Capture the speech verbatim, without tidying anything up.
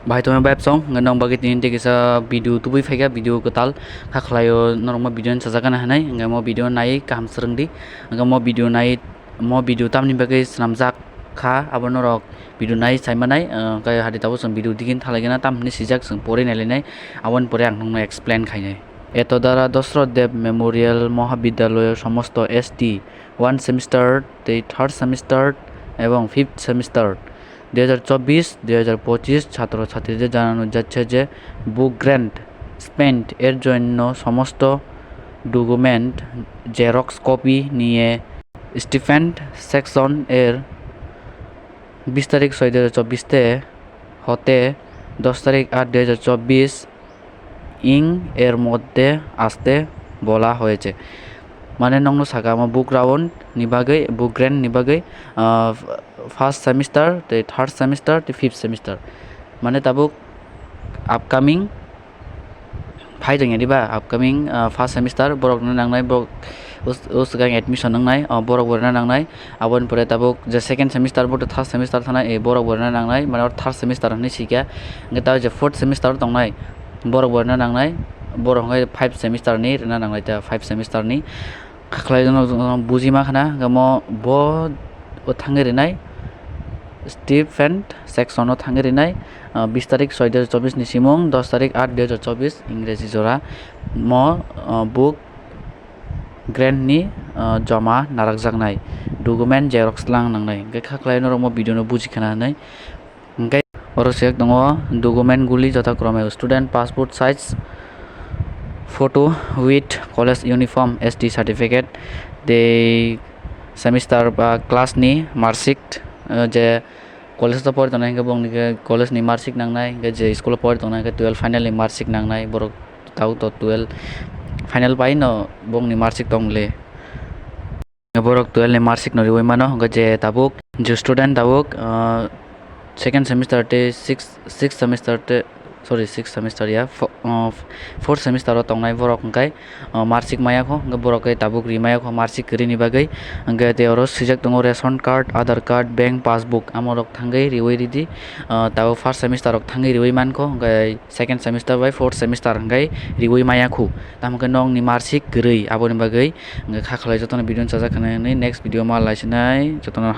Bhai tongwi bhai song, hwnkhe nong bagwi tini tei kisa video tubui phaikha, video kwtal kha khlaio, norokma video ni sajagana hinwi, hwnkhe mo video nai kaham swrwngdi, hwnkhe mo video nai, mo video tamni bagwi swnamjak kha, abo norok video nai saimanai, hwnkhe hadi tabuk chwng video digini thalaigena tam hinwi swijak chwng pori nailainai, aboni pore ang nokno explain khainai. Etodara Dosroth Dev Memorial Mohabidyaloyo somosto S T one semester tei third semester ebong fifth semester dui hajar chobbish dui hajar pochish ছাত্র ছাত্রীদের জানানো যাচ্ছে যে বুক grant spent এর জন্য সমস্ত document xerox copy নিয়ে স্টিফেন্ট সেকশন এর বিশ তারিখ ছয় দুই হাজার চব্বিশ তে হতে দশ তারিখ আট দুই হাজার চব্বিশ ইং এর মধ্যে আসতে বলা হয়েছে. Mane nokno saka omo book round ni bagwi, book grant ni bagwi, ah, first semester tei third semester tei fifth semester. Mane tabuk upcoming phai tongya diba, upcoming, ah, first semester borok no nangnai, borok us-, uswkang admission wngnai, ah, borok bo rwna nangnai. Aboni pore tabuk je second semester bo third semester thanai, eh, borok bo rwna nangnai, mane oro third semester hinwi sikha. Hwnkhe tabuk je fourth semester tongnai, borok bo rwna nangnai, borok hwnkhe five semester ni rwna nangnai ta, five semester ni. Kha khlai jano, jano buji ma khna, hwnkhe mo bo, bo thangwi rwnai, Steve and section o thangwi rwnai, ah, bis tarik soi dui hajar chobbish ni simung, dos tarik aat dui hajar chobbish Ingreji jora mo, ah, book grant ni, ah, joma narakjaknai document xerox lang nangnai. Hwnkhe kha khlai norok mo video no buji khna hinwi. Hwnkhe oro sejak tongo document guli jotha krome student passport size photo with college uniform, S T certificate, tei semester ba class ni marksheet, ah, je college o pori tongnai hwnkhe bongni khe college ni marksheet nangnai, hwnkhe je school o pori tongnai hwnkhe twelve final ni marksheet nangnai, borok tabuk to twelve final bai no bongni marksheet tong le. Borok twelve ni marksheet no riui mano, hwnkhe je tabuk, je student tabuk, ah, second semester tei sixth, sixth semester tei, sorry, sixth semester ya, fo-, ah, fourth semester o tongnai borok hwnkhe, ah, marksheet maya kho, hwnkhe borok khe tabuk ri maya kho marksheet kwrwi ni bagwi. Hwnkhe tei oro swijak tongo ration card, Aadhaar card, bank passbook, amo rok thangwi riui ridi, ah, tabuk first semester rok thangwi riui man kho, hwnkhe second semester bai fourth semester hwnkhe riui maya khu. Tamo khe nokni marksheet kwrwi, aboni bagwi hwnkhe kha khlai jotono video no chajak khna hinwi next video ma laisinai jotono.